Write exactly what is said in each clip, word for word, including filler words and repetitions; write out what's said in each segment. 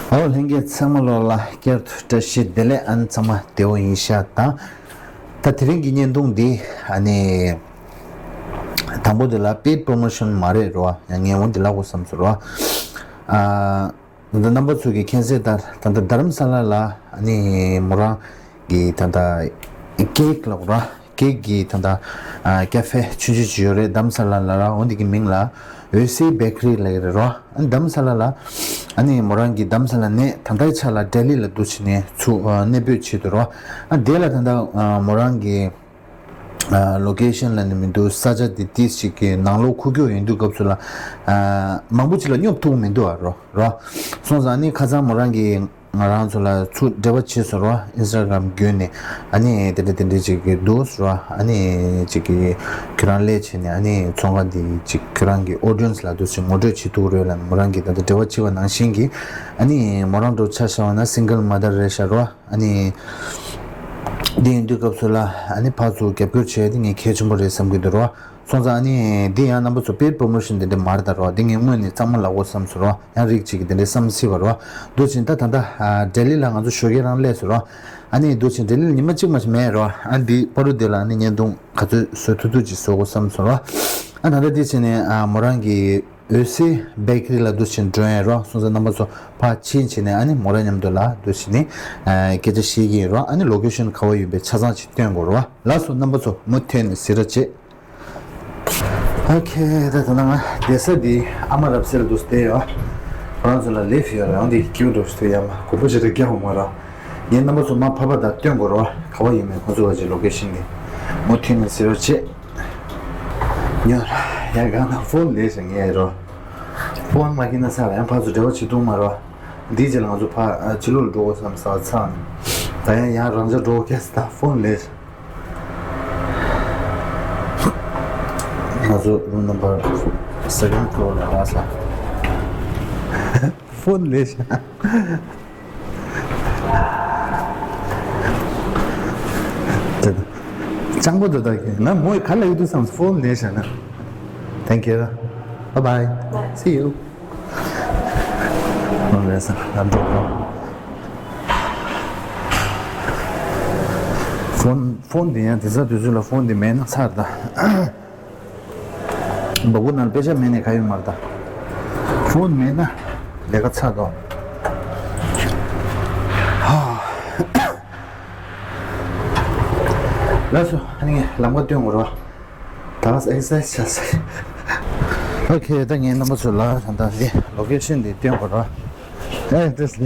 ཨོ་ལྷན་རྒྱས་ཚང་མ་ལོ་ལ་བསྐྱར་དུ་བཀྲ་ཤིས་བདེ་ལེགས། ཨ་ནི་ཚང་མ་བདེ་པོ་ཡིན་ཤག་དང་། ད་དེ་རིང་གི་བརྙན་ཐུང་འདི་ཨ་ནི་དང་པོ་དེ་ལ་paid promotion མ་རེད་རོ། ཡང་ངས་འོ་འདི་ལབ་དགོས་བསམ་སོང་རོ། ཨ། ད་ལྟ་རྣམ་པ་ཚོ་གིས་མཁྱེན་གསལ་ལྟར་ད་ལྟ་རྡ་རམ་ས་ལ་ལ་ཨ་ནི་མོ་རང་གི་ད་ལྟ་ཀེག་ལབ་ར། ཀེག་གི་ད་ལྟ་ཨ་ཀ་ཧྥེ་ཆུང་ཆུང་ཅིག་ཡོད་རེད། རྡ་རམ་ས་ལ་ལ་ར། འོ་འདི་གི་མིང་ལ་འོད་ཟེར་བེ་ཀ་རི་ལབ་ཀྱི་རེད་རོ། ཨ་ནི་རྡ་རམ་ས་ལ་ལ་ཨ་ནི་མོ་རང་གི་རྡ་རམ་ས་ལ་ནས་ད་ལྟའི་ཆ་ལ་ལྡི་ལི་ལ་འདུག་བྱས་ནས་ཚུར་ཨ་གནས་སྤོས་བྱེད་འདུག་རོ། ཨ་དེ་ལ་ད་ལྟ་ཨ་མོ་རང་གི་ལོ་ཀེ་ཤན་ལབ་ནི་མི་འདུག་ས་ཆ་དེ་ཏིས་ཅིག་གི་ནང་ལོགས་འཁོར་རྒྱུག་ཡོང་དུས་སྐབས་སུ་ལ་ཨ་མང་པོ་ཅིག་ལ་སྙོབ་ཐུབ་མི་འདུག་ཨ་རོ་རོ། སོང་ཙང་ཨ་ནི་ཁ་སང་མོ་རང་གིས་ང་རང་ཚོ་ལ་ཚུར་འབྲེལ་བ་བྱས་སོང་རོ། ཨིན་སི་ཊ་གྷ་རམ་བརྒྱུད་ནས་ཨ་ནི་དེ་འདྲ་དེ་འདྲ་ཅིག་གི་འདུག་རོ། ཨ་ནི་ཅིག་གི་ཁྱོད་རང་སླེབས་བྱས་ནས་ཨ་ནི་ཚོང་ཁང་དེ་ཅིག་ཁྱོད་རང་གི་ཨོ་ཌི་ཡན་སི་ལ་འདུག་ཅིག་ངོ་སྤྲོད་བྱེད་ཐུབ་རོགས་ལབ་ནས་མོ་རང་གིས་ད་ལྟ་འབྲེལ་བ་བྱས་པ་ནང་བཞིན་གྱི་ཨ་ནི་མོ་རང་འདྲ་ཆ་བཞག་པ་ན་སིང་གལ་མ་དར་རེད་ཤག་རོ། ཨ་ནི། འདི་ཡིན་དུས་སྐབས་སུ་ལ་ཨ་ནི་ཕར་ཚུར་རྒྱབ་སྐྱོར་བྱས་ཏེ་ངས་གལ་ཆེན་པོ་རེད་བསམ་གྱི་འདུག་རོ། སོང་ཙང་ཨ་ནི་འདི་ཡང་རྣམ་པ་ཚོ་paid promotion དེ་འདྲ་མ་རེད་ད་རོ། འདི་ངས་སྔོན་ནས་གཙང་མ་ལབ་དགོས་བསམ་སོང་རོ། ཡང་རིགས་གཅིག་གིས་དེ་འདྲ་བསམ་སྲིད་པ་རོ། འདུག་ཅིང་ད་ད་ལྟ་ལྡི་ལི་ལ་ང་ཚོ་ཞོགས་ཀས་རང་སླེབས་སོང་རོ། ཨ་ནི་འདུག་ཅིང་ལྡི་ལི་ལ་ཉི་མ་གཅིག་མ་ཞིག་མེད་རོ། ཨ་འདི་བར་དུ་དེ་ལ་ཨ་ནི་བརྙན་ཐུང་ག་ཚོད་བཟོ་ཐུབ་ཐུབ་ཅིག་བཟོ་དགོས་བསམ་སོང་རོ། ཨ་ད་ལྟ་འདི་བྱས་ནས་ཨ་མོ་རང་གི་འོད་ཟེར་བེ་ཀ་རི་ལ་འདུག་ཅིང་འགྲོ་ཡ་རོ། སོང་ཙང་རྣམ་པ་ཚོ་ཕར་ཕྱིན་བྱས་ནས་ཨ་ནི་མོ་རང་མཉམ་དུ་ལ་འདུག་ཅིང་ནི་ཨ་སྐད་ཆ་བཤད་ཀྱི་ཡིན་རོ། ཨ་ནི་ལོ་ཀེ་ཤན་ག་བ་ཡོད་པའི་ཆ་ཚང་ཅིག་སྟོན་དགོས་རོ། ལགས་སོ་རྣམ་པ་ཚོ་མུ་མཐུད་ནས་གཟིགས་རོགས་བྱེད། ཨོ་ཁེ། ད་ད་ང་བསྡད་ས་འདི་ཨ་མ་རབ་གསལ་འདུག་བསྡད་ཡོད། ཁོ་རང་ཚོ་ལ་ལིཕ་ཡོད་རེད། འོན་ཏེ་སྐྱིད་པོ་འགྲོ་ཞིག་ཐུག་ཡ་མ་དགོས་པོ་ཞིག་རེད་རྒྱག་མ་ར། ངས་རྣམ་པ་ཚོ་མ་ཕབ་པ་དང་སྟོན་དགོས་རོ། ག་བ་ཡིན་མིན་ཁོ་ཚོ་བ་ཅིག་ལོ་ཀེ་ཤན་འདི་མུ་མཐུད་ནས་གཟིགས་རོགས་བྱེད། ཉོ་ར་ཡ་གང་ན་ཕོན་ལས་ཞེས་ངས་རོ། ཕོན་མ་ཁྱེར་ན་ས་ལ་ཡང་ཕར་ཚུར་འབྲེལ་བ་བྱེད་ཐུབ་མ་རོ། འདིའི་རྗེས་ལ་ང་ཚོ་ཕ་ཨ་ཕྱི་ལོགས་ལ་འགྲོ་དགོས་བསམ་ས་ཚང་ནས་ད་ཡང་ཡང་རང་འཇགས་འགྲོ་དགོས་ཀྱི་ད་ཕོན་ལས། ང་ཚོ་རུམ་ནམ་བར་སེ་ཀེན་ཌི་ཕི་ལོར་ལ་ལ་ས། ཕོན་ལས་ཤག་སྤྱང་པོ་དེ་དག་གིས་ང་མོས་ག་ལ་ཡོད་དུས་བསམ་ཕོན་ལས་ཤག་ན། Thank you. Bye bye. See you. ཕོན་ལས་ས་ང་འགྲོ་གོ། ཕོན་ཕོན་དེ་ཡང་དེ་ཚ་དུས་ཚོད་ལ་ཕོན་དེ་མེད་ན་ཚར་ད། སྦ་ཁུག་ནང་དཔེ་ཆ་མེད་ནས་ག་ཡོད་མ་རེད་ད། ཕོན་མེད་ན་ལས་ཀ་ཚར་དོ། ཧ། ལགས་སོ་ཨ་ནི་ལམ་ཁ་སྟོན་དགོས་རོ། ད་ཨེག་སར་སའི་ཛི་བྱ་ས། ཨོ་ཁེ། ད་ངས་རྣམ་པ་ཚོ་ལ་ད་ལྟ་འདི་ལོ་ཀེ་ཤན་འདི་སྟོན་དགོས་རོ། ཨེ་འདི་ལས།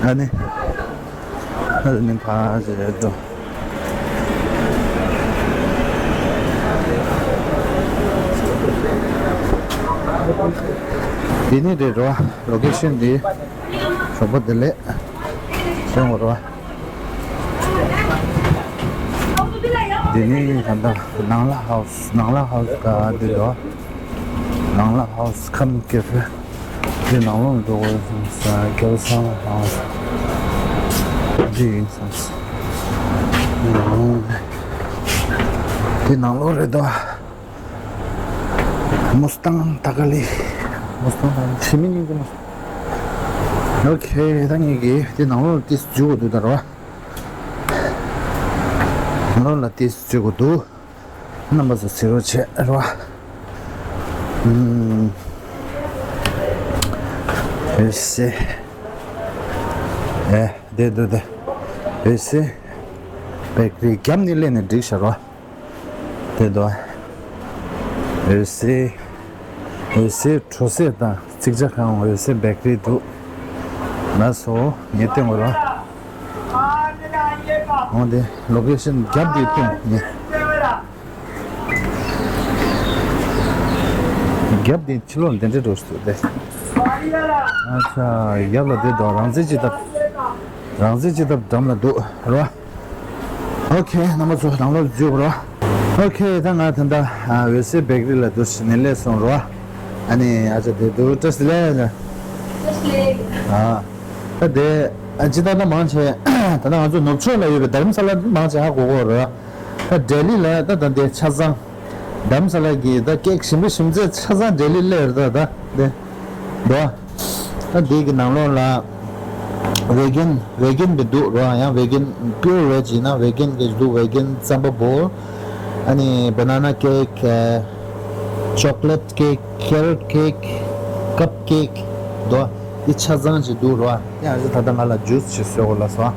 ཨ་ནི། ཨ་ནི་ཕ་ཞེས་འགྲོ། འདི་ནི་རེད་རོ། ལོ་ཀེ་ཤན་འདི། ཞོགས་པ་བདེ་ལེགས། སྟོན་དགོས་རོ། འདི་ནི་ད་ལྟ་ནང་ལ་ཧའུ་སི་ནང་ལ་ཧའུ་སི་ག་འདི་རོ། ནང་ལ་ཧའུ་སི་ཁམ་ཀེ་ཧྥེ། འདི་ནང་ལོགས་འགྲོ་དགོས་སོང་ས་རྒྱལ་སང་ཧའུ་སི། འདི་ཡིན་སོང་ས། འདི་ནང་ལོགས་རེད་དོ། མུ་སི་ཏང་ཏ་ཀ་ལི། མུ་སི་ཏང་ཏ་ཀ་ལི་ཞི་མི་ཉིན་གྱི་མུ་སི། ཨོ་ཁེ། ད་ངེད་ཀྱིས་འདི་ནང་ལོགས་ཏིས་འཇུག་དགོས་འདུག་ད་རོ། ནང་ལོགས་ལ་ཏིས་འཇུག་དགོས་འདུག་རྣམ་པ་ཚོ་གཟིགས་རོགས་བྱེད་རོ། ཨུམ། འོད་ཟེར། ཨེ། དེ་འདུག་དེ། འོད་ཟེར། བེ་ཀ་རི་རྒྱབ་ནས་སླེབས་ནས་འགྲིག་ཤག་རོ། དེ་འདུག་འོད་ཟེར། འོད་ཟེར་གྲོ་ཟེར་དང་རྩིག་ཇ་ཁང་འོད་ཟེར་བེ་ཀ་རི་འདུག་ལགས་སོ། ངས་སྟོན་དགོས་རོ། འོ་དེ་ལོ་ཀེ་ཤན་རྒྱབ་དེ་སྟོན་ངས། རྒྱབ་དེ་ཕྱི་ལོགས་ལ་དེ་འདྲའི་འགྲོ་ཞིག་འདུག་སྟེ། ཨ་ཆ། རྒྱབ་ལ་དེ་དོ་རང་བཙན་ཅི་ཐབས། རང་བཙན་ཅི་ཐབས་འགྲམ་ལ་འདུག་རོ། ཨོ་ཁེ། རྣམ་པ་ཚོ་ནང་ལོགས་འཇུག་རོ། ཨོ་ཁེ། ད་ང་ད་ལྟ་ཨ་འོད་ཟེར་བེ་ཀ་རི་ལ་འདུག་ཞིག་ནས་སླེབས་སོང་རོ། ཨ་ནི་ཨ་ཅག་དེ་འདུག་བཀྲ་ཤིས་བདེ་ལེགས། ཨ། ད་དེ་ཨ་ཅི་ད་ལྟ་མང་ཆེ་ད་ལྟ་ང་ཚོ་ནུབ་ཕྱོགས་ལ་ཡོད་པའི་རྡ་རམ་ས་ལ་མང་ཆེ་ཧ་གོ་གོ་རོ། ད་ལྡི་ལི་ལ་ད་ད་འདི་ཆ་ཚང་། རྡ་རམ་ས་ལ་གི་ད་ཀེག་ཞིམ་པོ་ཞིམ་ཚད་ཆ་ཚང་ལྡི་ལི་སླེབས་རེད། ད་ད་འདི་འདུག་ཨ། ད་འདི་གི་ནང་ལོགས་ལ་ཝེ་གན་ཝེ་གན་གི་འདུག་ར། ཡང་ཝེ་གན་པིའུར་ཝེཇ་ཡིན་ན་ཝེ་གན་གི་འདུག་ཝེ་གན་རྩམ་པ་བོལ། ཨ་ནི་བ་ན་ན་ཀེག་ཨ། ཅོག་ལེཊ་ཀེག་ཁེ་རོཊ་ཀེག་ཀབ་ཀེག་འདུག་ཨ། འདི་ཆ་ཚང་ཅིག་འདུག་ར། ཡང་ཨ་ཅེ་ད་ལྟ་ང་ལ་ཇུས་ཅིག་བཟོས་གོ་ལ་སོ།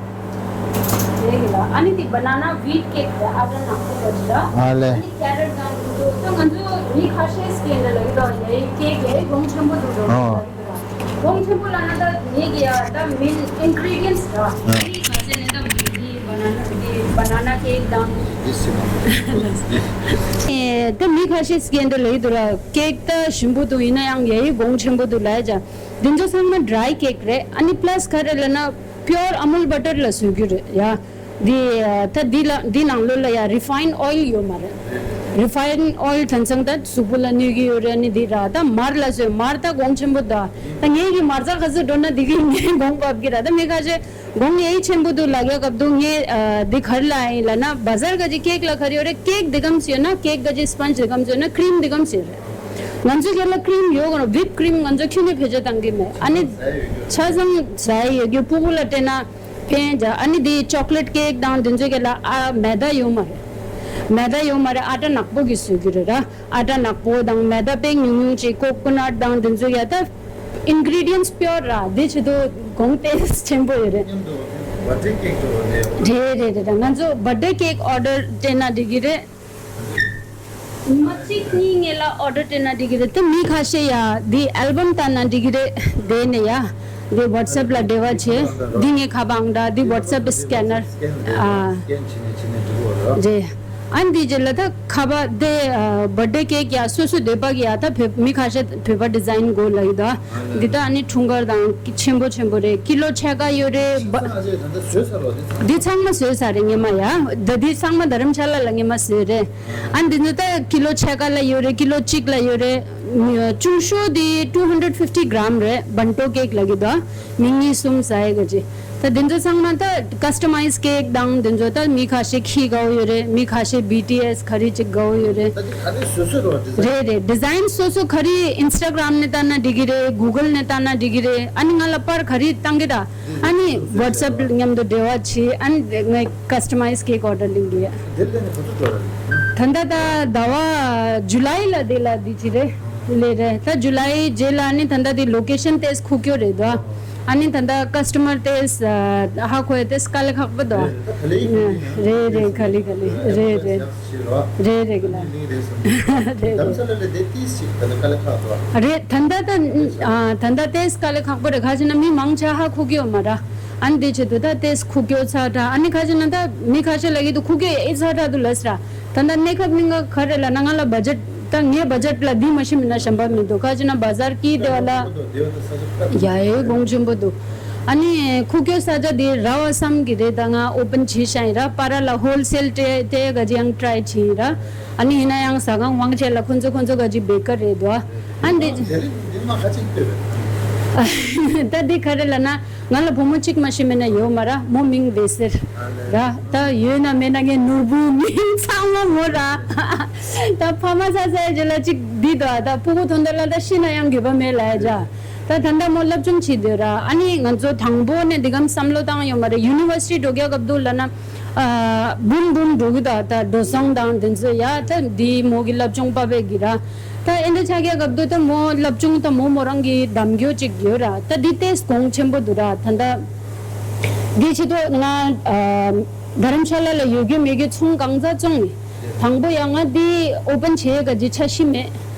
རེད་ལ། ཨ་ནི་དེ་བ་ན་ན་ཝིཊ་ཀེག་དེ་ཨ་ད་ནག་པོ་རེད་ལ། ཨ་ལེ། ཨ་ནི་ཁེ་རོཊ་དང་འདུག་ད་ང་ཚོ་མི་ཁ་ཤས་སྐད་འདི་ལ་ཡོད་དོ། ཡའི་ཀེག་ཡའི་གོང་ཆེན་པོ་འདུག་ར། ཨོ། གོང་ཆེན་པོ་ལ་ན་ད་ངེད་ཀྱི་ཡ་ད་མིན་ཨིན་གི་རི་ཌི་ཡན་སི་ར། ཨ་ནི་ང་ཚོ་ནི་ད་མི་འདི་བ་ན་ན་འདི་བ་ན་ན་ཀེག་དང་། འདི་སི་མ། ཨེ་ད་མི་ཁ་ཤས་སྐད་འདི་ལ་ཡོད་དོ་ར། ཀེག་ད་ཞིམ་པོ་འདུག་ཡིན་ན་ཡང་ཡའི་གོང་ཆེན་པོ་འདུག་ལ་ཡ་ཅང་། འདི་ཚོ་ཚང་མ་ཌི་རའི་ཀེག་རེད། ཨ་ནི་པ་ལ་སི་ག་རེ་ལབ་ན་པིའུར་ཨ་མུལ་བ་ཊར་ལ་བཟོ་རྒྱུ་རེད་ཡ། འདི་ད་འདི་ལ་འདི་ནང་ལོགས་ལ་ཡ་རི་ཕ་ཡིན་ཨོ་ཡིལ་ཡོད་མ་རེད། རི་ཕ་ཡིན་ཨོ་ཡིལ་དེང་སང་ད་གཟུགས་པོ་ལ་གནོད་ཀྱི་ཡོད་རེད། ཨ་ནི་འདི་ར་ད་མར་ལ་བཟོས། མར་ད་གོང་ཆེན་པོ་ད། ད་ངེད་ཀྱི་མར་ཚ་ག་ཚོད་འགྲོ་ན་འདི་གི་ངས་གོང་བབས་ཀྱི་ར། ད་མི་ཁ་ཤས་གོང་ཡའི་ཆེན་པོ་འདུག་ལབ་ཡ་སྐབས་དུ་ངས་ཨ་འདི་ག་རེ་ལབ་ཡིན་ལབ་ན། བ་ཛར་ག་ཅིག་ཀེག་ལ་ག་རེ་ཡོད་རེད། ཀེག་འདི་གམ་ཞིག་ཡོད་ན། ཀེག་ག་ཅིག་སི་པོན་ཇི་འདི་གམ་ཞིག་ཡོད་ན། ཁི་རིམ་འདི་གམ་ཞིག་ཡོད་རེད། ང་ཚོ་ག་ལ་ཁི་རིམ་ཡོད་གོ་ར། ཝིབ་ཁི་རིམ་ང་ཚོ་ཁྱོན་ནས་བེད་སྤྱོད་བཏང་གི་མེད། ཨ་ནི་ཆ་ཚང་ཟ་ཡ་ཡོད་རྒྱུ། སྤུ་གུ་ལ་སྤྲད་ན་ཕན་ཅག་ཨ་ནི་དེ་ཅོག་ལེཊ་ཀེག་དང་དེ་ཚོ་ག་ལ་ཨ་མེ་ད་ཡོད་མ་རེད། མེ་ད་ཡོད་མ་རེད། ཨ་ཊ་ནག་པོ་གི་བཟོ་རྒྱུ་རེད་ར། ཨ་ཊ་ནག་པོ་དང་མེ་ད་དཔེ་ཉུང་ཉུང་ཅིག་ཀོ་ཀོ་ནཊ་དང་དེ་ཚོ་ཡ་ད་ཨིན་གི་རི་ཌི་ཡན་སི་པིའུར་ར། དེ་བྱེད་དུ་གོང་ཏོག་ཙམ་ཆེན་པོ་ཡོད་རེད། མཉམ་དུ་བ་ཊར་ཀེག་དུ་རེད། རེད་རེད་རེད། ང་ཚོ་བ་ཊར་ཀེག་ཨོ་ཌར་སྤྲད་ན་འགྲིག་གི་རེད། མ་གཅིག་གཉིས་སྔོན་ལ་ཨོ་ཌར་སྤྲད་ན་འགྲིག་གི་རེད། ད་མི་ཁ་ཤས་ཡ་འདི་ཨལ་བམ་བཏང་ན་འགྲིག་གི་རེད། དེ་ནས་ཡ་འདི་ཝ་ཊི་སེབ་ལ་འབྲེལ་བ་བྱེད། འདི་ངའི་ཁ་པར་ཨང་གྲངས། འདི་ཝ་ཊི་སེབ་སི་ཀེ་ནར། ཨ། རེད། ཨ་འདི་རྗེས་ལ་ད་ཁ་པར་དེ་ཨ་བར་ཌེ་ཀེག་ཡ་སོ་སོ་འདོད་པ་གི་ཡ། ད་བོད་མི་ཁ་ཤས་བོད་པ་ཌི་ཛའིན་དགོས་ལབ་ཡོད་ད། འདི་ད་ཨ་ནི་འཁྲུངས་སྐར་དང་ཆེན་པོ་ཆེན་པོ་རེད། ཀི་ལོ་ཕྱེད་ཀ་ཡོད་རེད། འདི་ཚང་མ་བཟོས་ཚར་རེད་སྔོན་མ་ཡ། ད་འདི་ཚང་མ་དྷ་རམ་ཤ་ལ་ལ་སྔོན་མ་བཟོས་རེད། ཨ་འདི་ཚོ་ད་ཀི་ལོ་ཕྱེད་ཀ་ལ་ཡོད་རེད། ཀི་ལོ་གཅིག་ལ་ཡོད་རེད། ཆུང་ཤོས་དེ་two hundred fifty gram རེད། བན་ཏོ་ཀེག་ལབ་ཀྱི་འདུག་མི་གཉིས་གསུམ་ཟ་ཡ་གི་ཅིག་ད་དེ་ཚོ་ཚང་མ་ད་ཀ་སི་ཊ་མའི་ཛི་ཀེག་དང་དེ་ཚོ་ད་མི་ཁ་ཤས་ཁྱི་དགའ་བོ་ཡོད་རེད། མི་ཁ་ཤས་བི་ཊི་ཨེས་ག་རེ་ཅིག་དགའ་བོ་ཡོད་རེད། ད་དེ་ག་རེ་བཟོ་བཟོ་རོགས་ཌི་ཛའིན། རེད་རེད། ཌི་ཛའིན་སོ་སོ་ག་རེ་ཨིན་སི་ཊ་གྷ་རམ་ནས་བལྟས་ན་འགྲིག་གི་རེད། གུ་གལ་ནས་བལྟས་ན་འགྲིག་གི་རེད། ཨ་ནི་ང་ལ་པར་ག་རེ་བཏང་གི་ད། ཨ་ནི་ཝ་ཊི་སེབ་མཉམ་དུ་འབྲེལ་བ་བྱེད། ཨ་ནི་ངས་ཀ་སི་ཊ་མའི་ཛི་ཀེག་ཨོ་ཌར་ལེན་གི་ཡ། དེ་ལས་ནས་ག་ཚོད་འགྲོ་ར་རེད། ད་ལྟ་ད་ཟླ་བ་ཇུ་ལའི་ལ་དེ་ལ་དེ་ཅི་རེད། ལས་རེད། ད་ཇུ་ལའི་རྗེས་ལ་ཨ་ནི་ད་ལྟ་དེ་ལོ་ཀེ་ཤན་ཏོག་ཙམ་ཁུག་ཀྱོག་རེད་དོ། ཨ་ནི་ད་ལྟ་ཀ་སི་ཊ་མར་ཏོག་ཙམ་ཧ་གོ་ཡ་ཏོག་ཙམ་དཀའ་ལས་ཁག་པོ་དོ། རེད་རེད། ག་ལེ་ག་ལེ་ག་ལེ། རེད་རེད། རེད་རེད་གི་ལ། རེད་རེད། རེད། ད་ལྟ་ད་ཨ་ད་ལྟ་ཏོག་ཙམ་དཀའ་ལས་ཁག་པོ་རེད། ག་ཅི་ན་མི་མང་ཆེ་ཧ་གོ་གི་ཡོད་མ་ར། ཨ་ནི་དེ་ཆེད་དུ་ད་ཏོག་ཙམ་ཁུག་ཀྱོག་ཚ་དྲགས། ཨ་ནི་ག་ཅི་ན་ད་མི་ཁ་ཤས་ལ་ཡིད་དུ་ཁུག་ཀྱོག་ཨེ་ཚ་དྲགས་འདུག་ལབ་ས་ར། ད་ལྟ་གནས་སྐབས་གནས་སྐབས་ག་རེ་ལབ་ན་ང་ལ་བ་ཇེཊ་ད་ངའི་བ་ཇེཊ་ལ་འདི་མ་ཤེས་མིན་ན་གཞན་པ་མི་འདུག་ག་ཅི་ན་བ་ཛར་སྐྱིད་དེ་བ་ལ་ཡ་ཡའི་གོང་ཆེན་པོ་འདུག་ཨ་ནི་ཁུག་ཀྱོག་ས་ཆ་དེ་ར་བ་བསམ་གི་རེད། ད་ང་ཨོ་པན་བྱས་ཤག་ཡིན་ར། པ་ར་ལ་ཧོལ་སེལ་སྤྲད་སྤྲད་ག་ཅི་ཡང་ཊ་རའི་བྱས་ཡིན་ར། ཨ་ནི་ཡིན་ན་ཡང་ཟ་ཁང་དབང་ཆེན་ལ་ཁོ་ཚོ་ཁོ་ཚོ་ག་ཅི་བེ་ཀར་རེད་དོ། ཨ་འདི་དེ་རིང་འདི་མ་ག་ཅིག་ལྟོས་རེད། ད་འདི་ག་རེ་ལབ་ན། ང་ལ་བུ་མོ་གཅིག་མ་ཤི་མེད་ན་ཡོད་མ་ར། མོ་མིང་བེ་སེར་ར། ད་ཡོད་ན་མེད་ན་ངའི་ནོར་བུ་མིང་ཚང་མ་མོ་ར། ད་ཕ་མ་ས་ས་ཡ་ཇི་ལ་གཅིག་འདི་དོ། ད་ཕྲུ་གུ་ཐོན་དོ་ལ་ད་ཤི་ན་ཡང་འགྱོད་པ་མེད་ལ་ཡ་ཇ། ད་ད་ལྟ་མོ་སློབ་སྦྱོང་བྱེད་དོ་ར། ཨ་ནི་ང་ཚོ་དང་པོ་ནས་འདི་གམ་བསམ་བློ་བཏང་ཡོད་མ་རེད། ཡུ་ནི་ཝར་སི་ཊི་འགྲོ་རྒྱུ་སྐབས་དུ་ལ་ན་ཨ་འབུམ་འབུམ་འགྲོ་གི་ད། ད་འགྲོ་སོང་དང་དེ་ཚོ་ཡ་ད་འདི་མོ་གི་སློབ་སྦྱོང་པ་བས་གི་ར། ད་ཨེ་འདྲ་ཆགས་ཀྱི་སྐབས་དུ་ད་མོ་སློབ་སྦྱོང་ད་མོ་མོ་རང་གི་གདམ་རྒྱུ་ཅིག་ཡོད་ར། ད་འདི་ཏོག་ཙམ་གོང་ཆེན་པོ་འདུག་ར། ད་ད་འདི་ཆེད་དུ་ང་ཨ་དྷ་རམ་ཤ་ལ་ལ་ཡོད་རྒྱུ་མེད་རྒྱུ་ཚོང་གང་ཚ་བཙོང་ནི། དང་པོ་ཡ་ང་འདི་ཨོ་པན་བྱེད་ཡ་ག་ཅི་འཆར་གཞི་མེད།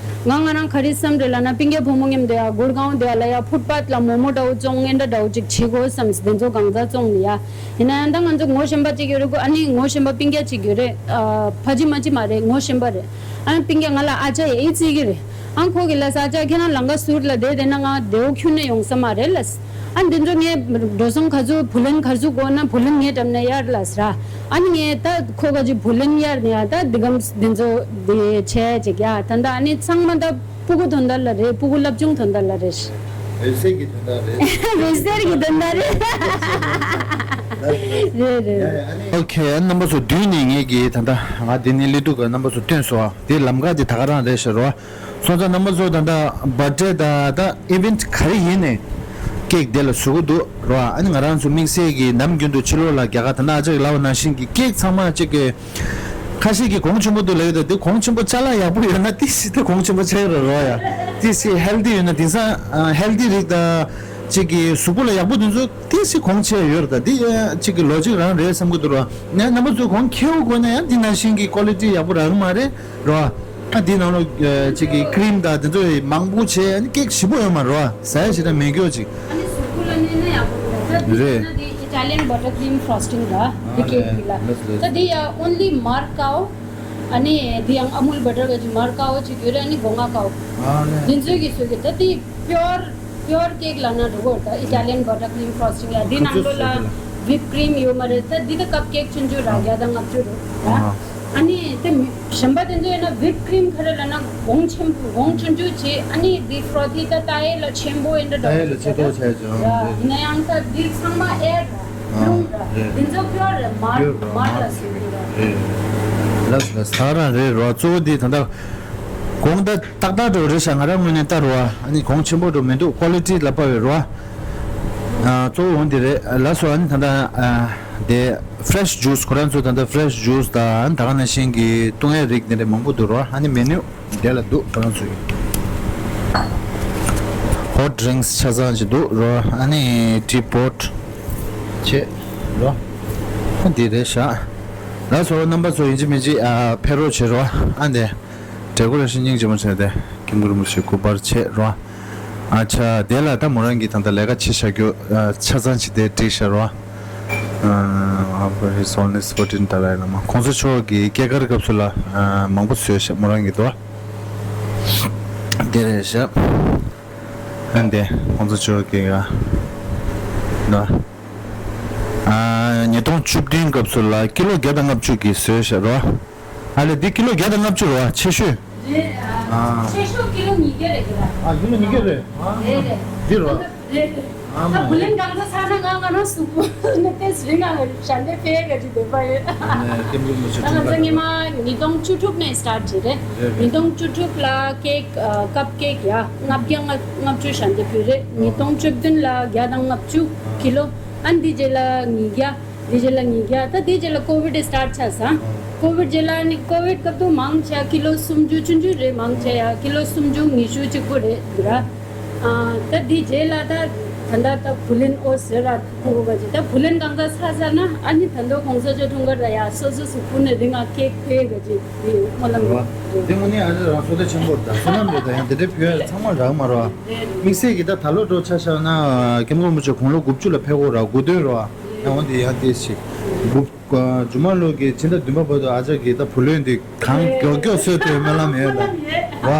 ང་ང་རང་ག་རེ་བསམ་རེད་ལབ་ན། སྤུན་ཀྱག་བུ་མོ་མཉམ་དུ་ཡ་གུར་གང་དུ་ཡ་ལ་ཡ་ཕུཊ་པཱཐ་ལ་མོ་མོ་འདྲ་བོ་བཙོང་། ཨེ་འདྲ་འདྲ་བོ་ཅིག་བྱེད་དགོས་བསམ། དེ་ཚོ་གང་ཚ་བཙོང་ནི་ཡ། ཡིན་ན་ཡང་ད་ང་ཚོ་ངོ་ཤེས་པ་གཅིག་ཡོད་རེད་གོ། ཨ་ནི་ངོ་ཤེས་པ་སྤུན་ཀྱག་གཅིག་ཡོད་རེད། ཨ་ཕ་གཅིག་མ་གཅིག་མ་རེད། ངོ་ཤེས་པ་རེད། ཨ་ནི་སྤུན་ཀྱག་ང་ལ་ཨ་ཅག་ཡ་ཨི་ཙི་གི་རེད། ཨ་ཁོ་གི་ལ་ས་ཨ་ཅག་ཁྱེད་རང་ལང་ཀ་ཟུར་ལ་བསྡད་བསྡད་ན་ང་བདེ་བོ་ཁྱོན་ནས་ཡོང་ས་མ་རེད་ལ། ཨ་འདི་ཚོ་ངས་འགྲོ་སོང་ག་ཚོད་བུ་ལོན་ག་ཚོད་དགོས་ན་བུ་ལོན་ངས་འགྲམ་ནས་གཡར་ལ་ཟེར། ཨ་ནི་ངས་ད་ཁོ་ག་ཅིག་བུ་ལོན་གཡར་ནས་ཡ་ད་འདི་གམ་འདི་ཚོ་འདི་བྱས་ཅིག་ཡ། ད་ད་ཨ་ནི་ཚང་མ་ད་ཕྲུ་གུ་དོན་དག་ལ་རེད། ཕྲུ་གུ་སློབ་སྦྱོང་དོན་དག་ལ་རེད། འོད་ཟེར་གྱི་དོན་དག་རེད། འོད་ཟེར་གྱི་དོན་དག་རེད། རེད་རེད། ཨོ་ཁེ། རྣམ་པ་ཚོ་མདུན་ནས་ངེད་ཀྱིས་ད་ལྟ་ང་འདི་ནས་སླེབས་དུས་ཀ་རྣམ་པ་ཚོ་སྟོན་སོང་། དེ་ལམ་ཁ་དེ་ད་ག་རང་རེད་ཤག་རོ། སོང་ཙང་རྣམ་པ་ཚོ་ད་ལྟ་བར་ཐ་ཌེ་དང་ད་ཨི་ཝེན་ཊི་ག་རེ་ཡིན་ནས་ཀེག་དེ་ལ་བཟོ་གི་འདུག་རོ། ཨ་ནི་ང་རང་ཚོ་དམིགས་བསལ་གྱི་ནམ་རྒྱུན་དུ་ཕྱི་ལོགས་ལ་རྒྱ་གར་ད་ནང་ཨ་ཅག་གིས་ལབ་པ་ནང་བཞིན་གྱི་ཀེག་ཚང་མ་གཅིག་གི་ཁ་ཤས་ཀྱིས་གོང་ཆེན་པོ་འདུག་ལབ་ཡོད། ད་དེ་གོང་ཆེན་པོ་ཅ་ལག་ཡག་པོ་ཡོད་ན་ཏོག་ཙམ་དེ་གོང་ཆེན་པོ་ཆགས་ཀྱི་རེད་རོ། ཡ་ཏོག་ཙམ་ཧེལ་ཐི་ཡོད་ན། དེང་སང་ཧེལ་ཐི་རིགས་དང་གཅིག་གི་གཟུགས་པོ་ལ་ཡག་པོ་དེ་ཚོ་ཏོག་ཙམ་གོང་ཆེ་ཡོད་རེད། ད་དེ་གཅིག་གི་ལོ་ཇིག་རང་རེད་བསམ་གྱི་འདུག་རོ། ངས་རྣམ་པ་ཚོས་གོང་ཁེ་པོ་དགོས་ན་ཡང་འདི་ནང་བཞིན་གྱི་ཀོ་ལི་ཊི་ཡག་པོ་རག་གི་མ་རེད་རོ། ཨ་འདི་ནང་ལོགས་གཅིག་གི་ཀི་རིམ་དང་དེ་ཚོ་མང་པོ་བྱས། ཨ་ནི་ཀེག་ཞིམ་པོ་ཡོད་མ་རོ། ཟ་ཡ་ཞེ་དྲག་མེད་སྐྱོ་ཅིག་ཨ་ནི་གཟུགས་པོ་ལ་གནོད་ན་ཡག་པོ་མེད། ད་འདི་རེད། ན་འདི་ཨི་ཊ་ལི་ཡན་བྷ་ཊར་ཀི་རིམ་ཕྲོ་སི་ཊིང་ར། འདི་ཨ་ཀེག་ལེ། འདི་ལ། ལགས་ལགས། ད་འདི་ཡ་ཨོན་ལི་མར་ཀའོ། ཨ་ནི་འདི་ཡང་ཨ་མུལ་བྷ་ཊར་ག་ཅིག་མར་ཀའོ་ཅིག་ཡོད་རེད། ཨ་ནི་སྒོ་ང་ཀའོ། ཨ་ལེ། འདི་ཚོའི་གི་བཟོས་གི། ད་འདི་པིའོར་པིའོར་ཀེག་ལབ་ན་འགྲིག་གོ། ད་ཨི་ཊ་ལི་ཡན་བྷ་ཊར་ཀི་རིམ་ཕྲོ་སི་ཊིང་ལ་འདི་ནང་ལོགས་ལ་ཝིབ་ཀི་རིམ་ཡོད་མ་རེད། ད་འདི་ད་ཀབ་ཀེག་ཆུང་ཆུང་ར། བརྒྱ་དང་ལྔ་བཅུ་རེད་ད། ཨ་ནི་དེ་མི་གཞན་པ་དེ་ཚོ་ཡིན་ན་ཝིབ་ཀི་རིམ་ག་རེ་ལབ་ན་གོང་ཆེན་པོ་གོང་ཆུང་ཆུང་བྱས། ཨ་ནི་འདི་ཕྲོ་ཐི་ད་ལྟ་ཡས་ལ་ཆེན་པོ་ཡིན་འདྲ་ད་ཡས་ལ་ཆེ་མདོག་ཆགས་ཀྱང་རེད། ཡིན་ན་ཡང་ད་འདི་ཚང་མ་ཨེར་ར། ཨ་རླུང་ར། རེད། འདི་ཚོ་པིའོར་རེད། མར་པིའོར་ར། མར་ལ་ཟེར་གི་ར། རེད། ལགས་ལགས། ད་རང་རེད་རོ། གཙོ་བོ་འདི་ད་ལྟ་གོང་ད་ཏག་ཏག་འགྲོ་རེད་ཤག་ང་རང་ངོས་ནས་ལྟ་རོ། ཨ་ནི་གོང་ཆེན་པོ་འགྲོ་མི་འདུག་ཀོ་ལི་ཊི་ལ་དཔག་པའི་རོ། ཨ་གཙོ་བོ་འོང་འདི་རེད། ལགས་སོ། ཨ་ནི་ད་ལྟ་ཨ་དེ་ཕྲེ་ཤི་ཇུས། ཁོ་རང་ཚོ་ད་ལྟ་ཕྲེ་ཤི་ཇུས་དང་ད་ག་ནང་བཞིན་གྱི་བཏུང་ཡས་རིགས་འདི་འདྲ་མང་པོ་འདུག་རོ། ཨ་ནི་མེ་ནུ་དེ་ལ་འདུག་ཁོ་རང་ཚོ་གི་ཧོཊ་ཌི་རིང་སི་ཆ་ཚང་ཅིག་འདུག་རོ། ཨ་ནི་ཊི་པོཊ་བྱས་རོ། ཨ་འདི་རེད་ཤག་ལགས་སོ། རྣམ་པ་ཚོ་ཡིན་གཅིག་མིན་གཅིག་ཨ་ཕེབས་རོགས་བྱེད་རོ། ཨ་འདི་ཌེ་ཀོ་རེ་ཤན་སྙིང་རྗེ་མོ་བྱས་ཏེ་ཀེམ་གུ་རིན་པོ་ཆེ་སྐུ་པར་བྱས་རོ། ཨ་ཆ་དེ་ལ་ད་མོ་རང་གིས་ད་ལྟ་ལས་ཀ་བྱེད་བཞག་རྒྱུ་ཨ་ཆ་ཚང་ཅིག་དེ་བསྒྲིགས་བཞག་རོ། ཨ་ཨ་ཕ་ཧིས་ཧོ་ལི་ནེ་སི་ཕོར་ཊིན་ཏ་ལའི་ལ་མ་གོང་ས་མཆོག་གི་སྐྱེས་སྐར་སྐབས་སུ་ལ་ཨ་མང་པོ་བཟོས་བཞག་མོ་རང་གིས་དོ། དེ་རེད་བཞག་ཨ་འདི་གོང་ས་མཆོག་གི་ཨ་ན་ཨ་ཉིས་སྟོང་བཅུ་བདུན་སྐབས་སུ་ལ་ཀི་ལོ་བརྒྱ་དང་ལྔ་བཅུ་གི་བཟོས་བཞག་རོ། ཨ་ལེ། འདི་ཀི་ལོ་བརྒྱ་དང་ལྔ་བཅུ་རོ། ཆེ་ཤོས། རེད། ཨ། ཆེ་ཤོས་ཀི་ལོ་ཉིས་བརྒྱ་རེད་ཀི་ལ། ཨ་ཀི་ལོ་ཉིས་བརྒྱ་རེད། ཨ། རེད་རེད། འདི་རོ། རེད་རེད། ཨ་ད་མ་བུ་ལོན་གང་ཚ་ཚ་ན་ང་ང་རང་གཟུགས་པོ་ནི་ཏེས་རིང་ང་ཞལ་འདེབས་ཕེ་ག་ཅིག་འདེབས་པ་ཡོད། ཨ་ནི་ཀེམ་གུ་རིན་པོ་ཆེ། ད་ང་ཚོ་སྔོན་མ་ཉིས་སྟོང་བཅུ་དྲུག་ནས་སི་ཊར་བྱས་རེད། རེད་རེད། ཉིས་སྟོང་བཅུ་དྲུག་ལ་ཀེག་ཨ་ཀབ་ཀེག་ཡ་ལྔ་བརྒྱ་ལྔ་བཅུ་ཞལ་འདེབས་ཕུལ་རེད། ཉིས་སྟོང་བཅུ་བདུན་ལ་བརྒྱ་དང་ལྔ་བཅུ་ཀི་ལོ། ཨ་ནི་དེ་རྗེས་ལ་ཉིས་བརྒྱ། དེ་རྗེས་ལ་ཉིས་བརྒྱ། ད་དེ་རྗེས་ལ་ཀོ་བིད་སི་ཊར་ཆགས་སོང་། ཨ། ཀོ་བིད་རྗེས་ལ་ནི་ཀོ་བིད་སྐབས་དུ་མང་ཆེ་ཀི་ལོ་སུམ་ཅུ་ཆུང་ཆུང་རེད། མང་ཆེ་ཡ་ཀི་ལོ་སུམ་ཅུ་ཉི་ཤུ་གཅིག་པོ་རེད་འདུག་ར། ཨ། ད་དེ་རྗེས་ལ་ད་ད་ད་ད་བུ་ལོན་ཨོ་ཟེར་ར་ཐུག་གོ་ག་ཅིག་ད་བུ་ལོན་གང་ཚ་ཚ་ཚ་ན་ཨ་ནི་ད་དུང་གོང་ས་མཆོག་འཁྲུངས་སྐར་ར་ཡ་སོ་སོ་གཟུགས་པོ་ནི་རིང་ང་ཀེག་ཕེ་ག་ཅིག་དེ་སྨོན་ལམ་རེད། དེ་དངོས་གནས་ཨ་ནི་རང་བསོད་བདེ་ཆེན་པོ་རེད། ད་བསོད་ནམས་རེད། ད་ཡང་དེ་འདྲའི་ཕུལ་ཡ་ཚང་མ་རག་མ་རོ། རེད་རེད། དམིགས་བསལ་གྱི་ད་ད་ལོ་འགྲོ་ཆ་བཞག་ན་ཀེམ་གུ་རིན་པོ་ཆེ་དགུང་ལོ་དགུ་བཅུ་ལ་ཕེབས་གོ་ར། དགུ་སྟོན་རོ། ཡང་འོན་ཏེ་ཡང་དེ་ཞིག་འབུབ། མཇུག་མ་ལོ་གི་ཕྱི་ཟླ་བདུན་པ་བར་དུ་ཨ་ཅག་གིས་ད་བུ་ལོན་འདི་གང་མགྱོགས་མགྱོགས་སོས་ཐོན་སྨོན་ལམ་ཡོད་ལ། རོ།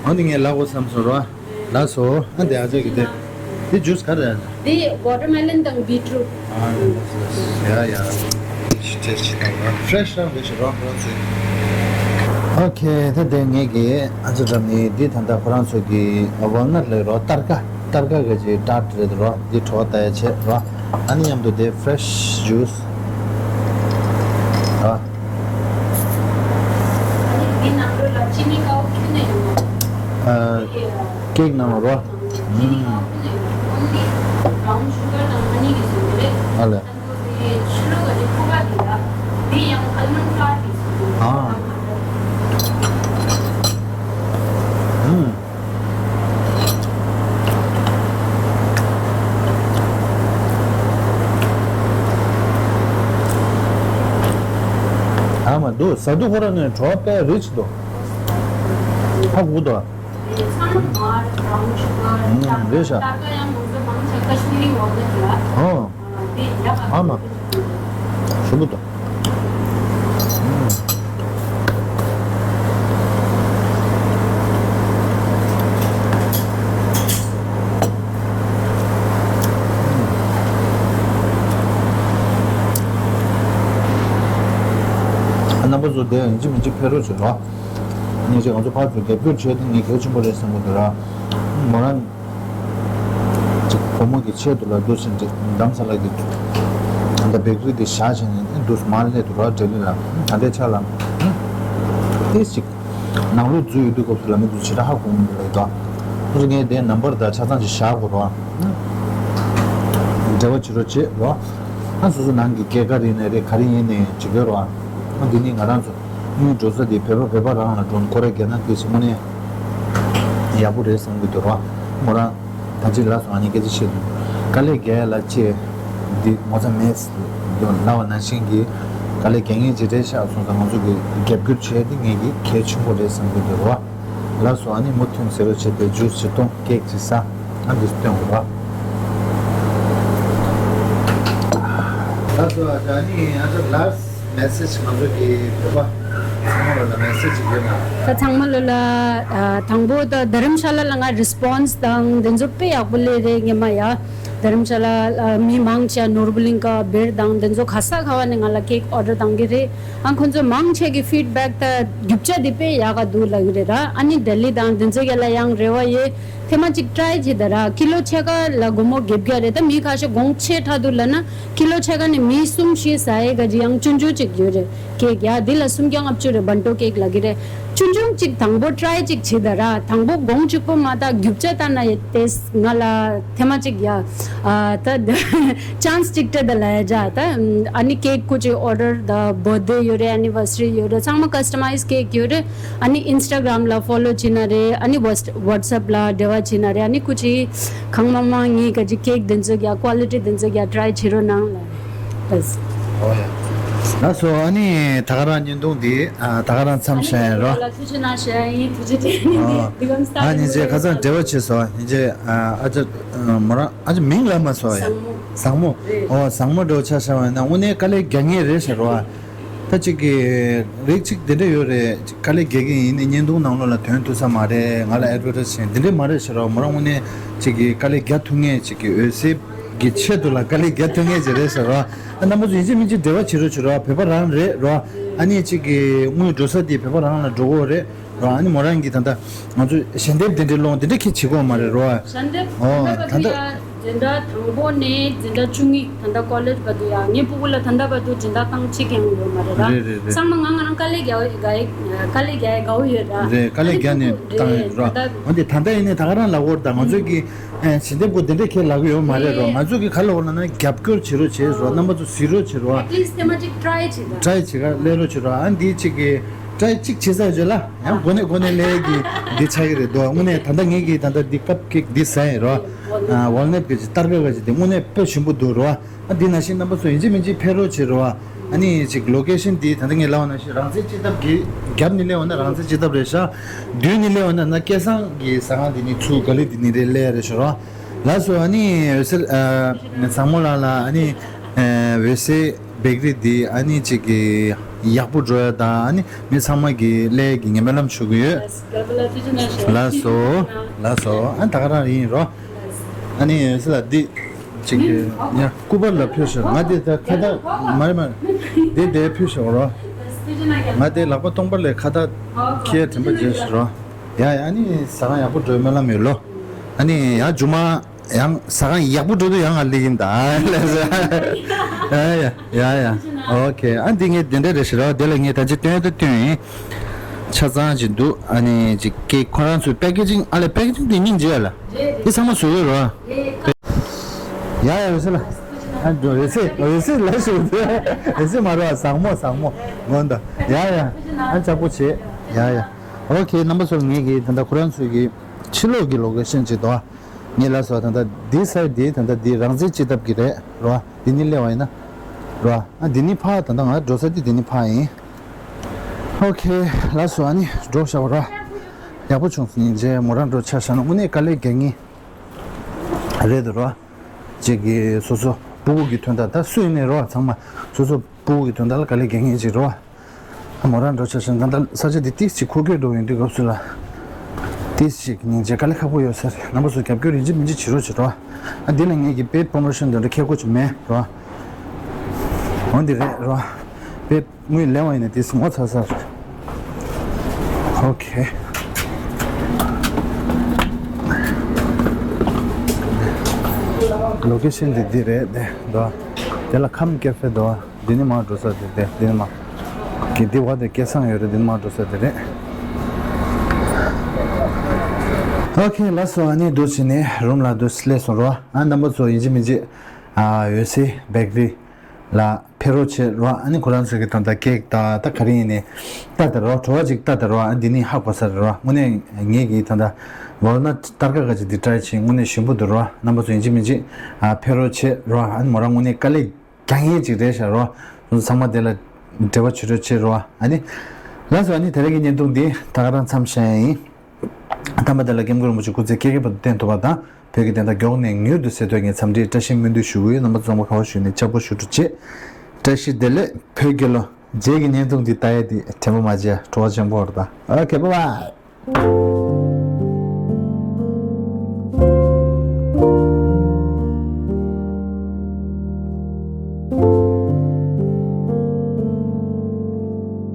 འོན་ཏེ་ངས་ལབ་དགོས་བསམ་སོང་རོ། ལགས་སོ། ཨ་འདི་ཨ་ཅག་གི་དེ། འདི་ཇུས་ག་རེ་རེད། འདི་ཝ་ཊར་མེ་ལོན་དང་བི་ཊི་རུཊ། ཨ་ལགས་སོ་ལགས་སོ། ཡ་ཡ། ཏེས་ཊི་ཏེས་ཊི་བྱེད་དང་རོ། ཕྲེ་ཤི་རང་རེད་ཤག་རོ་ཁོ་རང་ཚོའི། ཨོ་ཁེ། ད་དེ་ངེད་ཀྱི་ཨ་ཅག་འགྲམ་ནས་འདི་ད་ལྟ་ཁོ་རང་ཚོ་གི་ཝལ་ནཊ་ལབ་རོ། སྟར་ཀ་སྟར་ཀ་གི་ཅིག་ཊར་ཊི་རེད་རོ། འདི་བྲོ་བ་ལྟ་ཡ་བྱེད་རོ། ཨ་ནི་མཉམ་དུ་དེ་ཕྲེ་ཤི་ཇུས་རོ། ཨ་ནི་འདི་ནང་ལོགས་ལ་ཅི་ནི་ཀའོ་ཁྱོན་ནས་ཡོང་བ། ཨ། ཀེག་ནང་རོ། ཅི་ནི་ཀའོ་ཁྱོན་ནས་ཡོང་བ། ཨོན་ལི་བྷ་རའུན་ཤུ་གར་དང་ཧ་ནི་གིས་བཟོས་པ་རེད། ཨ་ལས། ཕྱི་ལོགས་ཀྱི་ཁུ་བ་དེ་ལ་དེ་ཡང་ཨལ་མོན་ཌི་ཕླ་ཝར་གྱིས་བཟོས་པ་རེད། ཨ། ཨུམ། ཨ་མ་འདུག་ཟ་དུས་ཁོ་རང་ནས་བྲོ་བ་དཔེ་རིཆ་འདུག་ཧ་གོ་འདུག་ཨང་། རེད་ཤག་ཨང་། ཨ་མ། ཞིམ་པོ་འདུག་ཨ། རྣམ་པ་ཚོ་དེ་ཡིན་གཅིག་མིན་གཅིག་ཕེབས་རོགས་བྱེད་རོགས། ངས་ཅིག་ང་ཚོ་ཕར་ཚུར་རྒྱབ་སྐྱོར་བྱས་ཏེ་ངས་གལ་ཆེན་པོ་རེད་བསམ་གྱི་འདུག་ར། མོ་རང་ཅིག་བུ་མོ་གི་ཆེད་དུ་ལ་འདུག་ཟེར་ཏེ་རྡ་རམ་ས་ལ་གི་ ད་བེག་རི་དེ་བཞག་བྱས་ནས་འདུག་མར་སླེབས་འདུག་ར། ལྡི་ལི་ལ་ད་ལྟའི་ཆ་ལ་ཏིས་ཅིག་ནང་ལོགས་འཛུལ་ཡོང་དུས་སྐབས་སུ་ལ་མི་འདུག་ཇི་འདྲ་ཧ་གོ་མི་འདུག་ལབ་ད། ཁོ་ཚོ་ངས་དེ་ནམ་བར་དང་ཆ་ཚང་ཅིག་བཞག་དགོས་ར། འབྲེལ་བ་བྱེད་རོགས་བྱེད་ར། ཨ་སོ་སོ་ནང་གི་སྐྱེས་སྐར་ཡིན་ནའི་རེད། ག་རེ་ཡིན་ནའི་བྱེད་དགོས་ར། ཨ་འདི་ནི་ང་རང་ཚོ་དངུལ་འགྲོ་ས་དེ་བོད་པ་བོད་པ་རང་ལ་འགྲོ་ཁོ་རེ་རྒྱ་ནག་དེ་ཞིག་དངོས་གནས་ཡག་པོ་རེད་བསམ་གྱི་འདུག་ར། མོ་རང་ད་ཅི་ལ་སོང་ཨ་ནི་སྐད་ཆ་བཤད་འདུག་དཀའ་ལས་རྒྱག་ཡ་ལ་ཅེ་འདི་ངོ་ཚ་མེད་འདུག་ལབ་པ་ནང་བཞིན་གྱི་དཀའ་ལས་རྒྱག་མཁན་ཅིག་རེད་ཤག་སོང་ཙང་ང་ཚོ་གི་རྒྱབ་སྐྱོར་བྱས་ཏེ་ངེད་ཀྱི་གལ་ཆེན་པོ་རེད་བསམ་གྱི་འདུག་ར། ལ་སོང་ཨ་ནི་མུ་མཐུད་ཟེར་རོ་བྱས་ཏེ་ཇུས་ཅིག་གཏོང་ཀེག་ཅིག་ཟ་ཨ་འདི་སྟོན་དགོས་ར། ལ་སོང་ཨ་ནི་ཨ་ཅག་ལ། མེ་སེཇ་ང་ཚོ་གི་བོད་པ་ཚང་མ་ལ་མེ་སེཇ་ཅིག་ཡོད་ན། ད་ཚང་མ་ལ་ལ་ཨ་དང་པོ་ད་དྷ་རམ་ཤ་ལ་ལ་ང་རེ་སི་པོན་སི་དང་དེ་ཚོ་དཔེ་ཡག་པོ་སླེབས་རེད། ངས་མ་ཡ་དྷ་རམ་ཤ་ལ་ལ་མི་མང་ཆེ་ནོར་བུ་གླིང་ག་སྦིར་དང་དེ་ཚོ་ག་ས་ག་བ་ནས་ང་ལ་ཀེག་ཨོ་ཌར་བཏང་གི་རེད། ཨ་ཁོ་ཚོ་མང་ཆེ་གི་ཕིཌ་བེག་ད་རྒྱུ་ཆ་དེ་དཔེ་ཡག་ག་འདུག་ལབ་གི་རེད་ར། ཨ་ནི་ལྡི་ལི་དང་དེ་ཚོ་ག་ལ་ཡང་རེ་བ་ཡོད། ཐེངས་མ་གཅིག་ཊ་རའི་བྱེད་ད་ར། ཀི་ལོ་ཕྱེད་ཀ་ལ་སྒོར་མོ་བརྒྱད་བརྒྱ་རེད། ད་མི་ཁ་ཤས་གོང་ཆེ་དྲགས་འདུག་ལབ་ན་ཀི་ལོ་ཕྱེད་ཀ་ནས་མི་གསུམ་བཞི་ཟ་ཡས་ག་ཅིག་ཡང་ཆུང་ཆུང་ཅིག་ཡོད་རེད། ཀེག་ཡ་འདི་ལ་སུམ་བརྒྱ་ལྔ་བཅུ་རེད། བན་ཏོ་ཀེག་ལབ་གི་རེད། ཆུང་ཆུང་ཅིག་དང་པོ་ཊ་རའི་ཅིག་བྱེད་ད་ར། དང་པོ་གོང་གཅིག་པོ་མ་ད་རྒྱུ་ཆ་ལྟ་ན་ཡ་ཏེས་ང་ལ་ཐེངས་མ་གཅིག་ཡ་ཨ་ད་ཅན་སི་ཅིག་སྤྲད་ད་ལ་ཡ་ཇ་ད། ཨ་ནི་ཀེག་ཀུ་ཅིག་ཨོ་ཌར་ད་བར་ཐ་ཌེ་ཡོད་རེད། ཨ་ནི་ཨེ་ནི་བར་སི་རི་ཡོད་རེད། ཚང་མ་ཀ་སི་ཊ་མའི་ཛི་ཀེག་ཡོད་རེད། ཨ་ནི་ཨིན་སི་ཊ་གྷ་རམ་ལ་ཕོ་ལོ་བྱེད་ན་རེད། ཨ་ནི་ཝ་ཝཊ་སེབ་ལ་འབྲེལ་བ་བྱེད་ན་རེད། ཨ་ནི་ཀུ་ཅི་གང་མང་མང་ངས་ག་ཅི་ཀེག་དེ་ཚོ་ཡ་ཀོ་ལི་ཊི་དེ་ཚོ་ཡ་ཊ་རའི་བྱེད་རོགས་གནང་ལ་རེད། ལགས་སོ། ཨ་ནི་ད་ག་རང་བརྙན་ཐུང་འདི་ཨ་ད་ག་རང་མཚམས་བཞག་ཡིན་རོ། ལ་ཐུགས་རྗེ་གནང་ཞུ་ཡ་ཡིན། ཐུགས་རྗེ་ཆེ། ཨ་འདི་གམ་སྟ་ཨ་ནི་རྗེས་ཁ་སང་འབྲེལ་བ་བྱས་སོང་། ཡིན་རྗེས་ཨ་ཨ་ཅག་མོ་རང་ཨ་ཅག་མིང་ལ་མ་སོང་ཡ། བཟང་མོ། བཟང་མོ། རེད། ཨོ་བཟང་མོ་འདྲ་བོ་ཆ་བཞག་པ་ཡིན་ན་དངོས་གནས་དཀའ་ལས་རྒྱག་མཁན་རེད་ཟེར་བ། ད་ཅིག་གི་རིགས་ཅིག་འདི་འདྲ་ཡོད་རེད། དཀའ་ལས་རྒྱག་གི་ཡིན་ནི་བརྙན་ཐུང་ནང་ལོགས་ལ་ཐོན་ཐུབ་ས་མ་རེད། ང་ལ་ཨེ་ཌ་ཝར་ཊའི་ཛི་བྱས་འདི་འདྲ་མ་རེད་ཟེར་བ། མོ་རང་དངོས་གནས་ཅིག་གི་དཀའ་ལས་རྒྱག་ཐུབ་མཁན་ཅིག་གི་འོད་ཟེར་གྱི་ཆེད་དུ་ལ་དཀའ་ལས་རྒྱག་ཐུབ་མཁན་ཅིག་རེད་ཟེར་བ། ཨ་རྣམ་པ་ཚོ་ཡིན་གཅིག་མིན་གཅིག་འབྲེལ་བ་བྱེད་རོགས་བྱེད་རོགས། བོད་པ་རང་རེད་རོ། ཨ་ནི་ཅིག་གི་དངུལ་འགྲོ་ས་དེ་བོད་པ་རང་ལ་འགྲོ་གི་ཡོད་རེད་རོ། ཨ་ནི་མོ་རང་གིས་ད་ལྟ་ང་ཚོ་ཞལ་འདེབས་དེ་འདྲའི་སློང་དེ་འདྲ་ཁྱེད་བྱེད་དགོས་མ་རེད་རོ། ཞལ་འདེབས་ཨོ་ད་ལྟ་ད་ལྟ་འཛིན་གྲྭ་དང་པོ་ནས་འཛིན་གྲྭ་བཅུ་གཉིས་ད་ལྟ་ཀོ་ལེཇ་བར་དུ་ཡང་ངའི་སྤུ་གུ་ལ་ད་ལྟ་བར་དུ་སྦྱིན་བདག་བཏང་གཅིག་ཀྱང་ཡོད་མ་རེད་ར། རེད་རེད་རེད། ཚང་མ་ང་ང་རང་དཀའ་ལས་རྒྱག་དཀའ་ལས་རྒྱག་ཡ་དགའ་བོ་ཡོད་ར། རེད། དཀའ་ལས་རྒྱག་ནས་བཏང་ཡོད་ར། འོན་ཏེ་ད་ལྟ་ཡིན་ནའི་ད་ག་རང་ལབ་དགོས་རེད། ད་ང་ཚོས་ཀྱི་ཞལ་འདེབས་སྐོར་དེ་འདྲ་ཁས་ལབ་ཀྱི་ཡོད་མ་རེད་རོ། ང་ཚོས་ཀྱི་ག་ལབ་དགོས་ལབ་ན་རྒྱབ་སྐྱོར་བྱེད་རོགས་བྱེད་རོ། རྣམ་པ་ཚོ་གཟིགས་རོགས་བྱེད་རོ། ཨེཊ་ལིསཊ་ཐེངས་མ་གཅིག་ཊ་རའི་བྱེད་ད། ཊ་རའི་བྱེད་ག་སླེབས་རོགས་བྱེད་རོ། ཨ་འདི་གཅིག་གི་ཊ་རའི་གཅིག་བྱེད་ས་ཡོད་ལ། ཡང་འགོ་ནས་འགོ་ནས་ལས་ཀྱི་འདི་ཆགས་ཀྱི་རེད་དོ། དངོས་གནས་ད་ལྟ་ངེད་ཀྱིས་ད་ལྟ་འདི་ཀབ་ཀེག་འདི་ཟ་ཡིན་རོ། ཨ་ཝལ་ནཊ་གི་ཅིག་ཏར་པའི་ག་ཅིག་འདི་དངོས་གནས་དཔེ་ཞིམ་པོ་འདུག་རོ། ཨ་འདི་ནང་བཞིན་རྣམ་པ་ཚོ་ཡིན་གཅིག་མིན་གཅིག་ཕེབས་རོགས་བྱེད་རོ། ཨ་ནི་ཅིག་ལོ་ཀེ་ཤན་འདི་ད་ལྟ་ངས་ལབ་པ་ནང་བཞིན་རང་བཙན་སྤྱི་ཐབ་ཀྱི་རྒྱབ་ནས་སླེབས་པ་ན་རང་བཙན་སྤྱི་ཐབ་རེད་ཤག་མདུན་ནས་སླེབས་པ་ན་ན་སྐལ་བཟང་གི་ཟ་ཁང་འདི་ནི་ཚུར་ག་ལེ་འདི་ནི་རེད་སླེབས་ཡ་རེད་ཤག་རོ། ལགས་སོ། ཨ་ནི་འོད་ཟེར་ཨ་བཟང་མོ་ལགས་ལ་ཨ་ནི་ཨ་འོད་ཟེར་བེག་རི་འདི་ཨ་ནི་ཅིག་གི་ཡག་པོ་འགྲོ་ཡ་དང་། ཨ་ནི་མི་ཚང་མ་གི་ལས་ཀྱི་ངས་སྨོན་ལམ་ཞུ་གི་ཡོད། ལགས་སོ། ལགས་སོ། ཨ་ད་ག་རང་ཡིན་རོ། ཨ་ནི་འོད་ཟེར་ལགས་འདི་ཅིག་གི་ཡ་སྐུ་པར་ལ་ཕུལ་ཤོག་ང་འདི་ད་ཁ་བཏགས་མ་རེད་མ་རེད། འདི་འདི་ཕུལ་ཤོག་རོ། ང་འདི་ལག་པ་སྟོང་པར་ལས་ཁ་བཏགས་ཁྱེར་དྲན་པ་བརྗེད་ཤོག་རོ། ཡ་ཡ། ཨ་ནི་ཟ་ཁང་ཡག་པོ་འགྲོ་སྨོན་ལམ་ཡོད་ལོ། ཨ་ནི་ཡང་མཇུག་མ་ཡང་ཟ་ཁང་ཡག་པོ་འགྲོ་དུས་ཡང་ང་སླེབས་ཡིན་ད། ཡ་ཡ་ཡ་ཡ། ཨོ་ཁེ། ཨ་འདི་ངས་དེ་འདྲ་རེད་ཤག་རོ། དེ་ལ་ངས་ད་ཅི་སྟོན་ད་སྟོན་ཡིན། ཆ་ཚང་ཅིག་འདུག་ཨ་ནི་ཅིག་ཀེག་ཁོ་རང་ཚོའི་པེ་ཀེ་ཇིང་ཨ་ལས་པེ་ཀེ་ཇིང་དེ་སྙིང་རྗེ་ཡ་ལ། འདི་ཚང་མ་བཟོ་གི་རོ། ཡ་ཡ། འོད་ཟེར་ལགས། ཨ་འགྲོ་འོད་ཟེར་འོད་ཟེར་ལགས་ཞུ། འོད་ཟེར་མ་རོ། བཟང་མོ་བཟང་མོ་མགོན་དང་། ཡ་ཡ། ཨ་ཅག་པོ་བྱེད། ཡ་ཡ། ཨོ་ཁེ། རྣམ་པ་ཚོར་ངེད་ཀྱི་ད་ལྟ་ཁོ་རང་ཚོའི་གི་ཕྱི་ལོགས་ཀྱི་ལོ་ཀེ་ཤན་ཅིག་འདུག་ངས་ལབ་སོང་། ད་ལྟ་འདི་སའི་ཌི་འདི་ད་ལྟ་འདི་རང་བཙན་སྤྱི་ཐབ་ཀྱི་རེད་རོ། འདི་ནི་སླེབས་པ་ཡིན་ན་རོ། ཨ་འདི་ནི་ཕ་ད་ལྟ་ང་འགྲོ་ས་འདི་འདི་ནི་ཕ་ཡིན། ཨོ་ཁེ། ལགས་སོ། ཨ་ནི་འགྲོ་བཞག་པ་རོ། ཡག་པོ་བྱུང་སོང་། སྙིང་རྗེ། མོ་རང་འགྲོ་ཆ་བཞག་ན་དངོས་གནས་དཀའ་ལས་རྒྱག་ངེས་རེད་འདུག་རོ། ཅིག་གི་སོ་སོ་སྤུ་གུ་གི་དོན་དག་ད་སུ་ཡིན་ནའི་རོ། ཚང་མ་སོ་སོ་སྤུ་གུ་གི་དོན་དག་ལ་དཀའ་ལས་རྒྱག་མཁན་ཅིག་རོ། ཨ་མོ་རང་འགྲོ་ཆ་བཞག་ན་ད་ལྟ་ས་ཆ་འདི་ཏིས་ཅིག་ཁོ་སྐྱོད་འགྲོ་ཡོང་དུས་སྐབས་སུ་ལ་ཏིས་ཅིག་སྙིང་རྗེ། དཀའ་ལས་ཁག་པོ་ཡོད་ས་རེད། རྣམ་པ་ཚོ་རྒྱབ་སྐྱོར་ཡིན་གཅིག་མིན་གཅིག་བྱེད་རོགས་བྱེད་རོ། ཨ་འདི་ལ་ངེད་ཀྱི་པེཌ་པོ་རོ་མོ་ཤོན་དེ་འདྲ་ཁེ་ཁོ་ཅིག་མེད་རོ། འོ་འདི་རེད་རོ། པེཌ་དངུལ་ལེན་པ་ཡིན་ན་དེ་སུ་ངོ་ཚ་ཚ་རེད། ཨོ་ཁེ། ལོ་ཀེ་ཤན་འདི་འདི་རེད་དེ་འདུག་དེ་ལ་ཁམས་ཀེ་ཧྥེ་འདུག་བ། འདི་ནི་མར་འགྲོ་ས་དེ་རེད། འདི་ནི་མར། གི་འདི་བ་དེ་སྐལ་བཟང་ཡོད་རེད། འདི་ནི་མར་འགྲོ་ས་དེ་རེད། ཨོ་ཁེ། ལགས་སོ། ཨ་ནི་འདུག་བྱས་ནས་རུམ་ལ་འདུག་སླེབས་སོང་རོ། ཨ་རྣམ་པ་ཚོ་ཡིན་གཅིག་མིན་གཅིག་ཨ་འོད་ཟེར་བེག་རི་ལ་ཕེབས་རོགས་བྱེད་རོ། ཨ་ནི་ཁོ་རང་ཚོ་གི་ད་ལྟ་ཀེག་ད་ད་ག་རེ་ཡིན་ནའི་ལྟ་དེ་རོ། བྲོ་བ་ཅིག་ལྟ་དེ་རོ། ཨ་འདི་ནི་ཧ་གོ་ས་རེད་རོ། དངོས་གནས་ངེད་ཀྱིས་ད་ལྟ་ཝལ་ནཊ་སྟར་ཀ་ག་ཅིག་འདི་ཊ་རའི་བྱས། དངོས་གནས་ཞིམ་པོ་འདུག་རོ། རྣམ་པ་ཚོ་ཡིན་གཅིག་མིན་གཅིག་ཨ་ཕེབས་རོགས་བྱེད་རོ། ཨ་ནི་མོ་རང་དངོས་གནས་དཀའ་ལས་རྒྱག་མཁན་ཅིག་རེད་ཤག་རོ། ཚང་མ་དེ་ལ་འབྲེལ་བ་བྱེད་རོགས་བྱེད་རོ། ཨ་ནི་ལགས་སོ། ཨ་ནི་དེ་རིང་གི་བརྙན་ཐུང་འདི་ད་ག་རང་མཚམས་བཞག་ཡིན། ཐ་མ་དེ་ལ་ཀེམ་ཀུ་རིན་པོ་ཆེ་སྐུ་ཚེ་བསྐལ་བརྒྱའི་བར་དུ་བརྟན་ཐུབ་པ་དང་། བོད་ཀྱི་བདེན་མཐའ་མགྱོགས་ནས་མྱུར་དུ་གསལ་ཐུབ་ངས་འཚམས་འདྲིའི་བཀྲ་ཤིས་སྨོན་འདུན་ཞུ་གི་ཡོད། རྣམ་པ་ཚོ་ཚང་མ་ཁ་བ་ཞུས་ནས་ལྕགས་པོ་ཞུ་རོགས་བྱེད། བཀྲ་ཤིས་བདེ་ལེགས། བོད་རྒྱལ་ལོ། རྗེས་ཀྱི་བརྙན་ཐུང་འདི་ལྟ་ཡ་དེ་དྲན་པ་མ་བརྗེད། བྲོ་བ་ཆེན་པོ་རེད་ད། ཨོ་ཁེ། བྷའི་བྷའི།